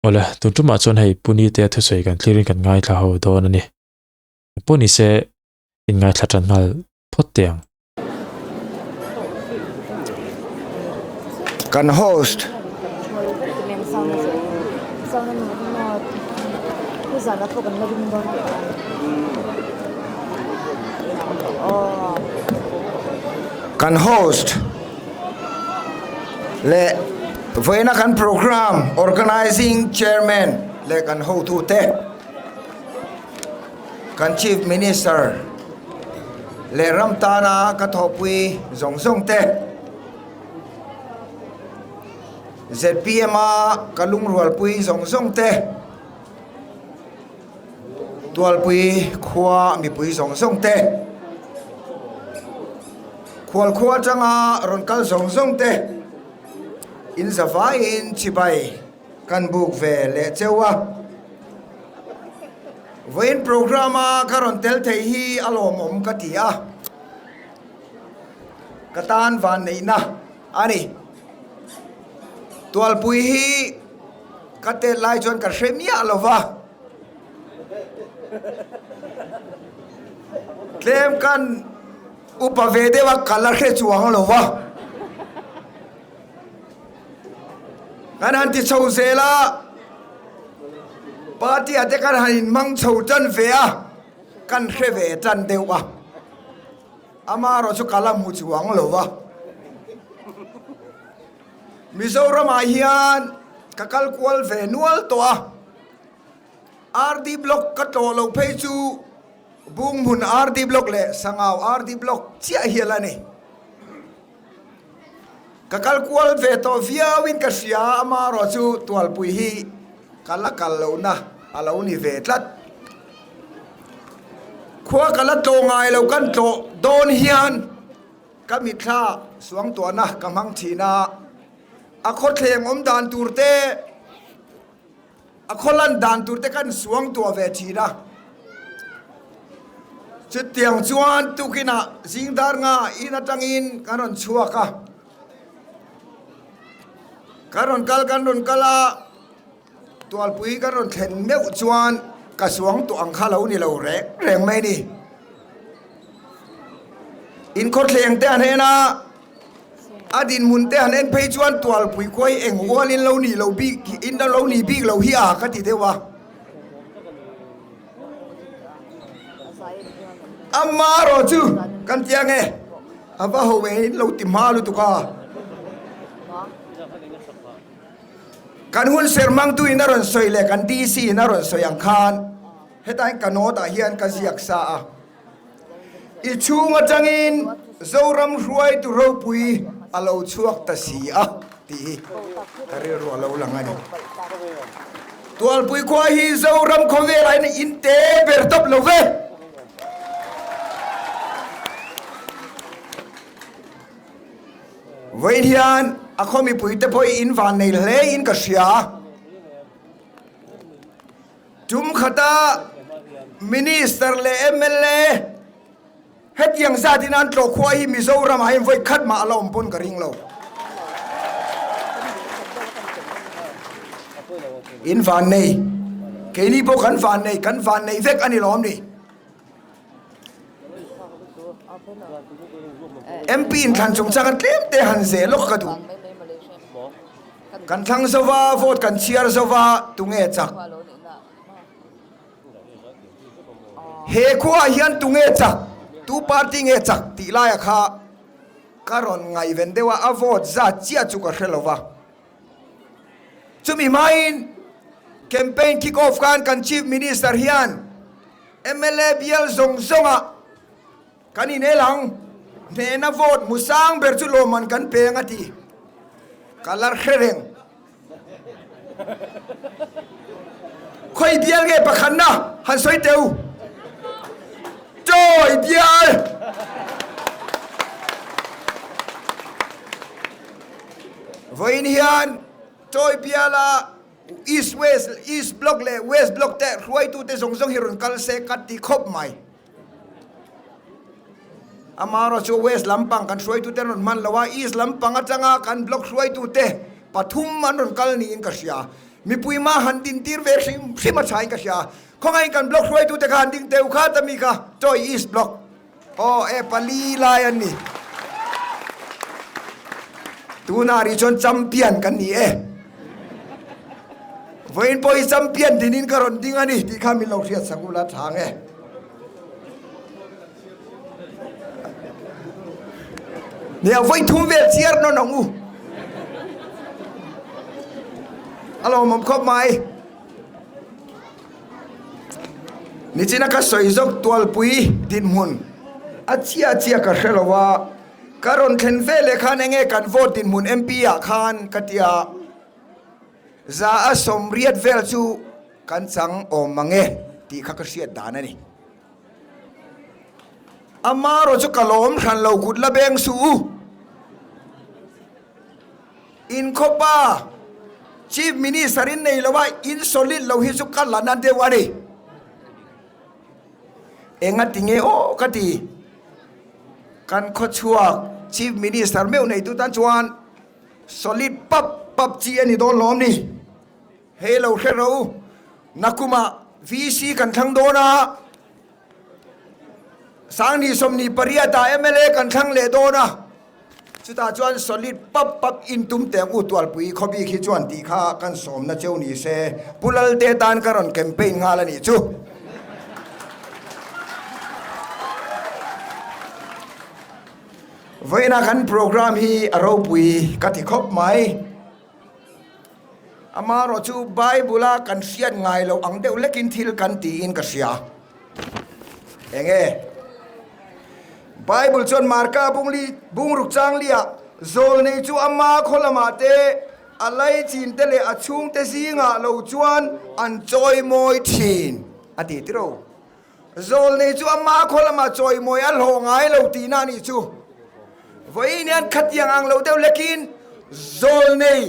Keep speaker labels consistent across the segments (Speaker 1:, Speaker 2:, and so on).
Speaker 1: Awle, tun tumah chuan hei Pu Nitea thusawi kan thlirin kan ngaithla ho dawn a ni. Pawh nise inngaithla tan nghal phawt teh ang.
Speaker 2: Kan host. Kan host. Leh vawiina kan programme organising chairman leh kan hotute, kan Chief Minister leh ram tana ka thawhpui zawng zawng te, zpm a ka lungrualpui zawng zawng te, Tualpui khua mipui zawng zawng te, khual khua atanga rawn kal zawng zawng te in zavaiin chibai kan buk ve leh cheu a. Vawiin programme a ka rawn tel thei hi a lawmawm ka ti a, ka tan vanneihna a ni. Tualpui hi ka tet lai chuan ka hre miah lo va. Tlem kan upa ve deuh a ka la hre chuang lo va. Kan han ti chho zel a, party ah te kan han inhmang chho tan ve a, kan hre ve tan deuh a. Amaherawh chu ka la hmu chuang lo va. Mizoramah hian ka kal kual ve nual tawh a. RD Block ka tlawh loh phei chu Bunghmun RD Block leh Sangau RD Block chiah hi a la ni. Ka kal kual ve tawh viauin ka hria, amaherawh chu Tualpui hi ka la kal lohna a lo ni ve tlat. Khua ka la tlawh ngai lo kan tlawh dawn hian ka mitthla suangtuahna ka hmang thin a, a khawthleng awm dan tur te, A khaw lan dan tur te kan suang tuah ve thin a. Chutiang chuan tukinah zing dar nga in atangin kan rawn chhuak a. Kan rawn kal kan rawn kal a, Tualpui kan rawn thlen meuh chuan ka suang tuah ang kha lo ni lo reng reng mai ni. In khawthleng te an en a. A dinhmun te han en phei chuan Tualpui khua hi eng ual in lo nih lo bik in lo nih bik lo hi a ka ti deuh a. Ama erawh chu kan ti ang e, a va ho e in lo ti hma lutuk a. Kan hun serhmangtu in a rawn sawi leh kan DC in a rawn sawi ang khan hetain ka note ah hian ka ziak sa a. I chhung atangin Zoram hruaitu ropui a lo chhuak ta si a tih hi ka rilru a lo lang a ni. Tualpui khua hi Zoram khawvelah hian in te ber tawp lo ve. Vawiin hian a khaw mipuite pawh hi in vannei hle in ka hria. Tum khata Minister leh mla hetiang zatin an tlawh khua hi Mizoram ah hian vawi khat mah a la awm pawn ka ring lo. In van nei, keini pawh kan van nei, kan van nei vek a ni lawm ni. MP inthlan chungchang a tlem te han zel lawk ka duh. Kan thlang zo va, vote kan chhiar zo va, tunge chak? He khuaah hian tunge chak? Tu party nge chak tih laia kha ka rawn ngaihven deuh a, a vote zat chiah chu ka hre lo va. Chumi hmain campaign kick off khan kan Chief Minister hian mla bial zawng zawngah Kan inel ang, hnehna vote hmu sang ber chu lawmman kan peng a ti. Ka la hre reng. Khawi bial nge pakhatna han sawi teh u. Chawi bial! Vawiin hian chawi biala East West, East Block leh West Block te hruaitute zawng zawng hi rawn kal se ka ti khawp mai. Amaherawh chu West lampang kan hruaitute an rawn hman lo a, East lampang atanga kan block hruaitute pathum an rawn kal niin ka hria. Mipui mah han din tir ve hrim hrim a thain ka hria. Khawngaihin kan block hruaitute kha han ding teu khat a mi kha Toy East Block aw e pali lai an ni. Tunah rih chuan champion kan ni e. Vawiin pawh hi champion dinin ka rawn ding a ni tih kha min lo hriat sak ula tha ang e. Nia vawi thum vel chiar nawn ang u. A lawmawm khawp mai. Nichina ka sawi zawk tualpui dinhmun a chia chia ka hre lo a, ka rawn thlen ve leh khan enge kan vote dinhmun MP ah khan ka tia za a sawmriat vel chu kan chang awm mang e tih kha ka hriat dan a ni. Amarawh chu ka lawm hran lo kut la beng suh u. In khawpa Chief Minister in nei lo a, in solid lo hi chu ka la na deuh a ni. Enga ti nge aw ka ti. Kan khawchhuak Chief Minister meuh neitu tan chuan solid pap pap chi a ni dawn lawm ni. Hei lo hre ro, nakumah VC kan thlang dawn a, Sangni 28 ah mla kan thlang leh dawn a, chutah chuan solid pap pap in tum teng u Tualpui khawbik hi chuan tih kha kan sawmna cheu ni se, Pu Lalte tan ka rawn campaign nghal a nih chu. Vawiina kan programme hi a ropui ka ti khawp mai. Amaherawh chu Bible-a kan hriat ngai loh ang deuh lekin thil kan tiin ka hria. Eng nge? Bible chuan Marka bungli bungruk changlia zawlnei chu ama khaw lamah te, a laichin te leh a chhungte zingah lo chuan an chawimawi thin a ti tiro. Zawlnei chu ama khaw lamah chawimawi a hlawh ngai lo tihna a nih chu. Vawiin hian khatiang ang lo deuh lekin zawlnei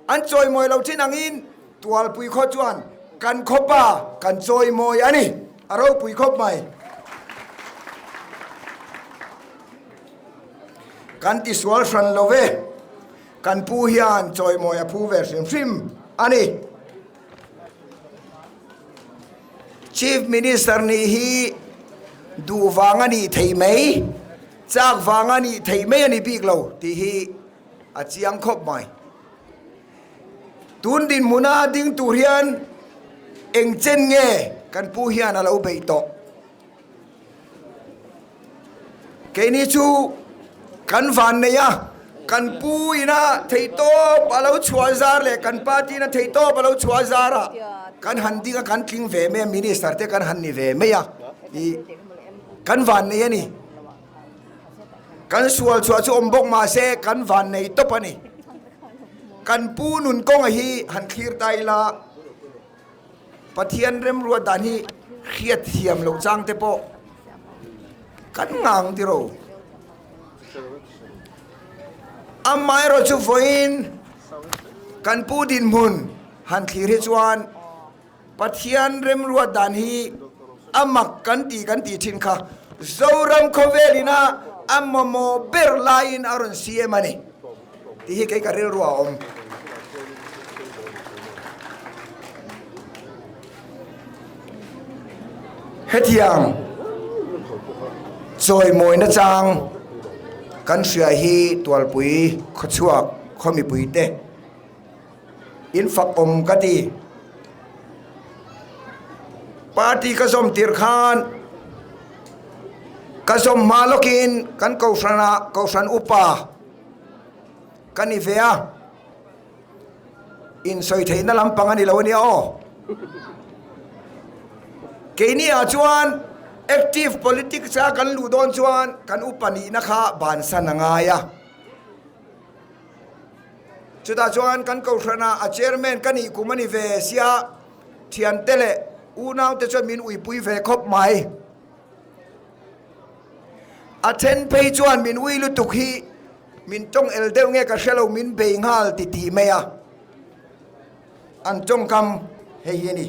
Speaker 2: an chawimawi lo thin angin Tualpui khaw chuan kan khawpa kan chawimawi a ni. A ropui khawp mai. Kan tisual hran lo ve. Kan pu hian chawimawi a phu ve hrim hrim a ni. Chief Minister nih hi duh vang a nih theih mai, chak vang a nih theih mai a ni bik lo tih hi a chiang khawp mai. Tun dinhmuna ding tur hian eng chen nge kan pu hian a lo beih tawh. Keini chu kan van nei a, kan pu ina theihtawp a lo chhuah zar leh kan party ina theihtawp a lo chhuah zar a, kan han ding a, kan tling ve mai a, minister te kan han ni ve mai a, ih kan van nei a ni. Kan sual chhuah chu awm bawk mah se kan van nei tawp a ni. Kan pu nun kawnga hi han thlir ta ila. Pathian remruat dan hi hriat thiam loh chang te pawh kan ngang tiro. Amaherawh chu vawiin kan pu dinhmun han thlir hi chuan Pathian remruat dan hi a mak kan ti kan tih thin kha Zoram khawvel ina a mamawh ber laiin a rawn siam a ni tih hi kei ka rilru a awm. Hetiang chawimawina chang kan hria hi Tualpui khawchhuak khaw mipuite in fak awm ka ti. Party ka zawm tir khan ka zawm hma lawkin kan kohhranah kohhran upa ka ni ve a. Insawi theihna lampang a ni lo a nia aw. Keini ah chuan active politics a kan luh dawn chuan kan upa nihna kha bansan a ngai a. Chutah chuan kan kohhranah a chairman ka nih kum a ni ve sia, thiante leh unaute chuan min uipui ve khawp mai. A then phei chuan min ui lutuk hi min tawng el deuh nge ka hre lo min bei nghal ti tih mai a, an tawngkam hei hi a ni.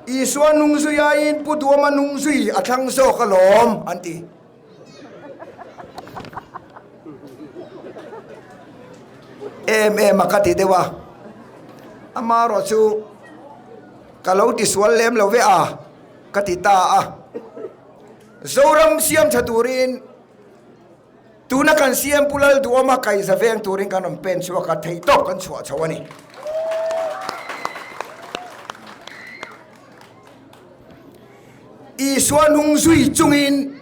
Speaker 2: Isua nung zui aiin Pu Duama nung zui a thlang zawk alawm an ti. Em em a ka ti deuh a. Amaherawhchu ka lo tisual lem lo ve a, ka ti ta a. Zoram siam tha turin tuna kan CM Pu Lalduhawma kaihza veng turin kan rawn pen chhuak a, theihtawp kan chhuah chho a ni. Isua hnung zui chungin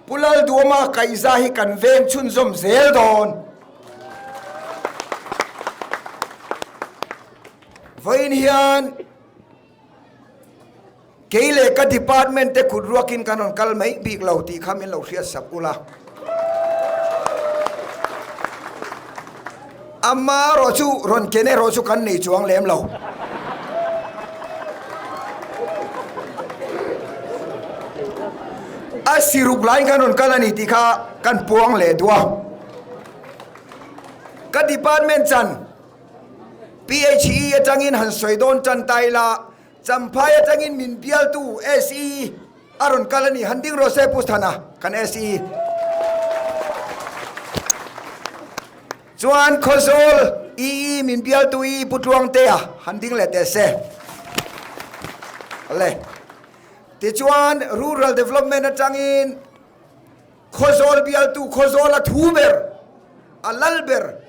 Speaker 2: Pu Lalduhawma kaihza hi kan veng chhunzawm zel dawn. Vawiin hian kei leh ka department te kut ruakin kan rawn kal mai bik lo tih kha min lo hriat sak ula. Amaherawh chu rawn ken erawh chu kan nei chuang lem lo. A siruk laiin kan rawn kal a ni tih kha kan puang leh duh a. Ka department chan PHE atangin han sawi dawn tan ta ila, Champhai atangin min bialtu SE a rawn kal a ni. Han ding rawh se Pu Thana, kan SE. Chuan Khawzawl EE min bialtu EE Pu Tluangtea han ding leh teh se. Le. Tichuan Rural Development atangin Khawzawl bialtu Khawzawl a thu ber, a lal ber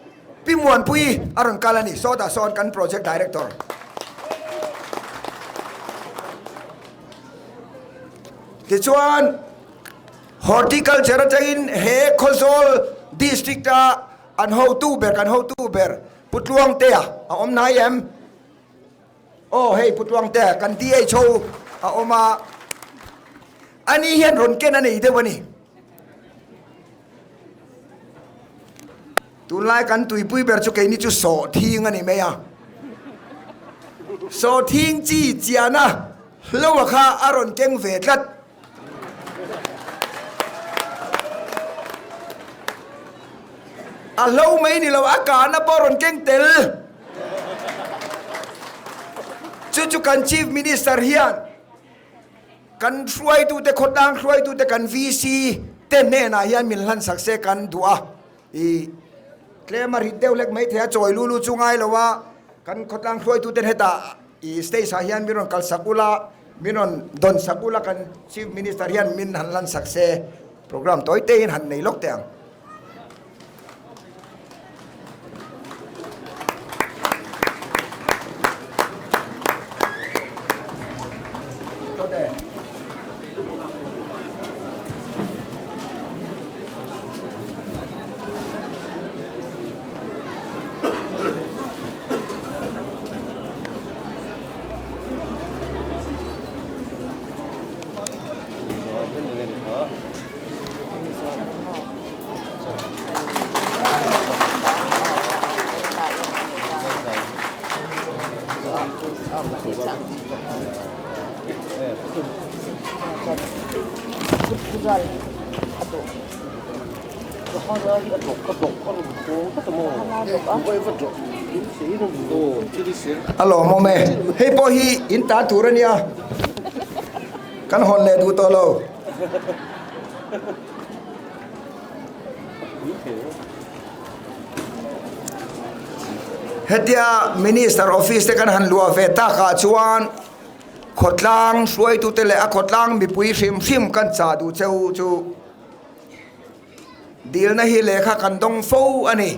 Speaker 2: Pi Muanpui a rawn kal a ni. Sawtah sawn kan Project Director. Tichuan Horticulture atangin he Khawzawl District a an hotu ber, kan hotu ber Pu Tluangtea a awm hnai em? Aw hei Pu Tluangtea kan DHO a awm a, ani hian rawn ken a nei deuh a ni. Tunlai kan tuipui ber chu keini chu sawhthing a ni mai a. Sawhthing chi chiana hloa kha a rawn keng ve tlat. A hlo mai ni lo, a kahna pawh a rawn keng tel. Chu chu kan Chief Minister hian kan hruaitute, khawtlang hruaitute, kan VC te hnenah hian min hlansak se kan duh a. I tlem a rit deuh hlek mai thei a, chawi lu lu chu ngai lo a, kan khawtlang hruaituten hetah i stage ah hian min rawn kalsak ula, min rawn dawn sak ula, kan Chief Minister hian min han lan sak se, programme tawi te in han nei lawk teh ang. A lawmawm e, hei pawh hi in ta tur a nia, kan hawn leh duh tawh lo. Hetia Minister office te kan han luah ve takah chuan khawtlang hruaitute leh a khawtlang mipui hrim hrim kan chah duh cheu chu dilna hi lehkha kan dawng fo a ni.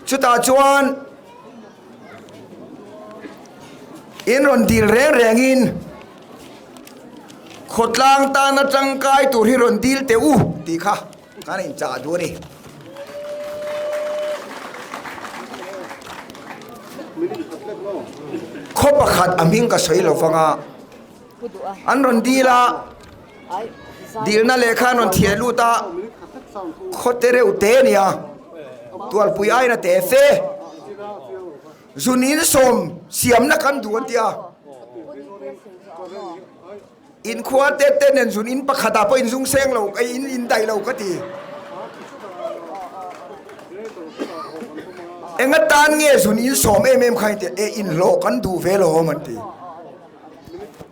Speaker 2: Chutah chuan in rawn dil reng rengin khawtlang tana tangkai tur hi rawn dil teh u tih kha kan inchah duh a ni. Khaw pakhat a hming ka sawi lo vang a, an rawn dil a, dilna lehkha an rawn thiah lut a, khaw te reuh te a ni a, tualpui aina te fe. Zun in sawm siamna kan duh an ti a. In khua te te nen zun in pakhat ah pawh in zung seng lo ka in in daih lo ka ti. Enga tan nge zun in sawm em em kha in ti e in hlawh kan duh ve lo awm an ti.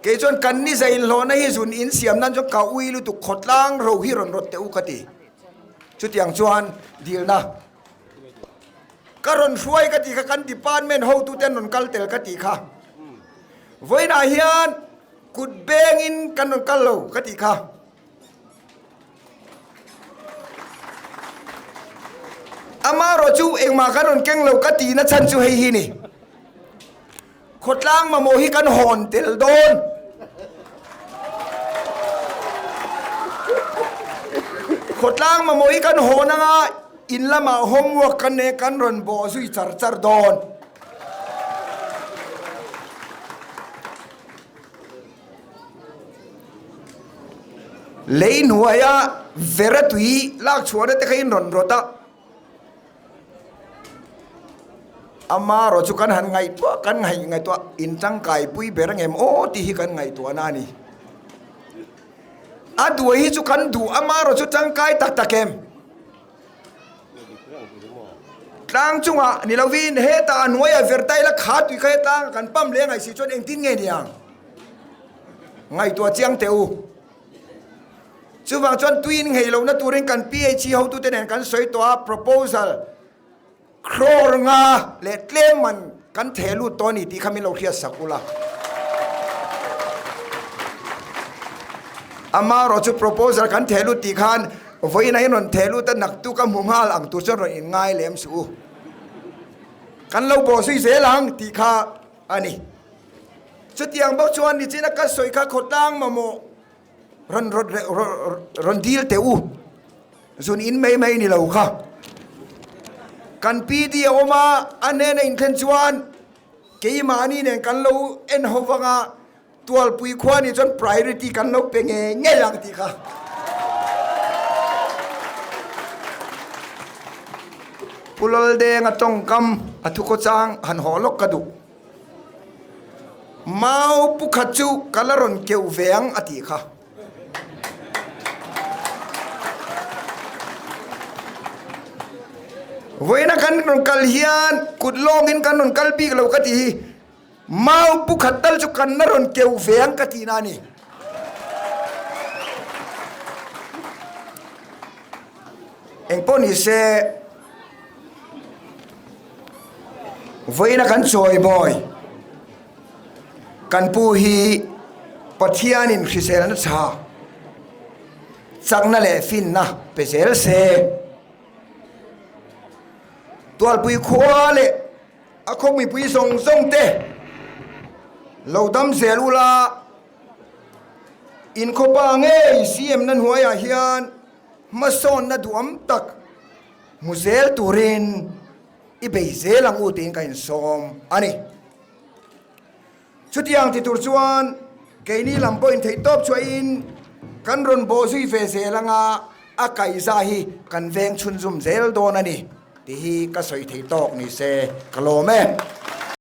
Speaker 2: Kei chuan kan ni zai in hlawhna hi zun in siam nan chuan ka ui lutuk khawtlang ro hi rawn rawt teh u ka ti. Chutiang chuan dilna. Ka rawn hruai ka tih kha kan department hotute an rawn kal tel ka tih kha. Vawiinah hian kut bengin kan rawn kal lo ka tih kha. Amaherawh chu engmah kan rawn keng lo ka tihna chhan chu hei hi ni. Khawtlang mamawh hi kan hawn tel dawn. Khawtlang mamawh hi kan hawn anga in lamah homework kan nei kan rawn bawh zui char char dawn. Lei hnuaia vera tui lak chhuahna te kha in rawn rawt a. Amarawh chu kan han ngaihtuah kan ngaih ngaihtuah in tangkai pui ber ang em aw tih hi kan ngaihtuahna a ni. A duai hi chu kan duh amarawh chu tangkai tak tak em? Tlang chungah ni lovin hetah a hnuaiah vertai la kha tui kha he tlangah kan pump leh a ngaih si chuan engtin nge ni ang? Ngaihtuah chiang teh u. Chuvang chuan tuin nghei lohna turin kan PHE hotute nen kan sawi tawh a, proposal crore nga leh tlem man kan theh lut tawh a ni tih kha min lo hriat sak ula. Amaherawh chu proposal kan theh lut tih khan vawiin a in rawn theh lut a, naktuk a hmu nghal ang tur chuan rawn inngai lem suh u. Kan lo bawhzui zel ang tih kha a ni. Chutiang bawk chuan nichina ka sawi kha khawtlang mamawh Rawn rawn rawn dil teh u, zun in mai mai ni lo kha. Kan PD a awm a, a hnena inthlen chuan keimahni nen kan lo en ho vang a, Tualpui khua nih chuan priority kan lo pe ngei ngei ang tih kha. Pu Laldenga tawngkam a thukhawchang han haw lawk ka duh. Mau pukhat chu ka la rawn keuh ve ang a tih kha. Vawiina kan rawn kal hian kut lawngin kan rawn kal bik lo ka tih hi mau pukhat tal chu kan la rawn keuh ve ang ka tihna a ni. Engpawh ni se. Vawiina kan chawi bawi kan pu hi Pathianin hriselna tha chakna leh finna pe zel se. Tualpui khua leh a khaw mipui zawng zawng te lo dam zel ula inkhawpa ngei CM na hnuaiah hian hmasawnna duham tak Hmu zel turin i bei zel ang u tiin ka insawm a ni. Chutiang ti tur chuan keini lam pawhin theih tawp chhuahin kan rawn bawh zui ve zel anga a kaihza hi kan veng chhunzum zel dawn a ni tih hi ka sawi theih tawk ni se ka lawm e.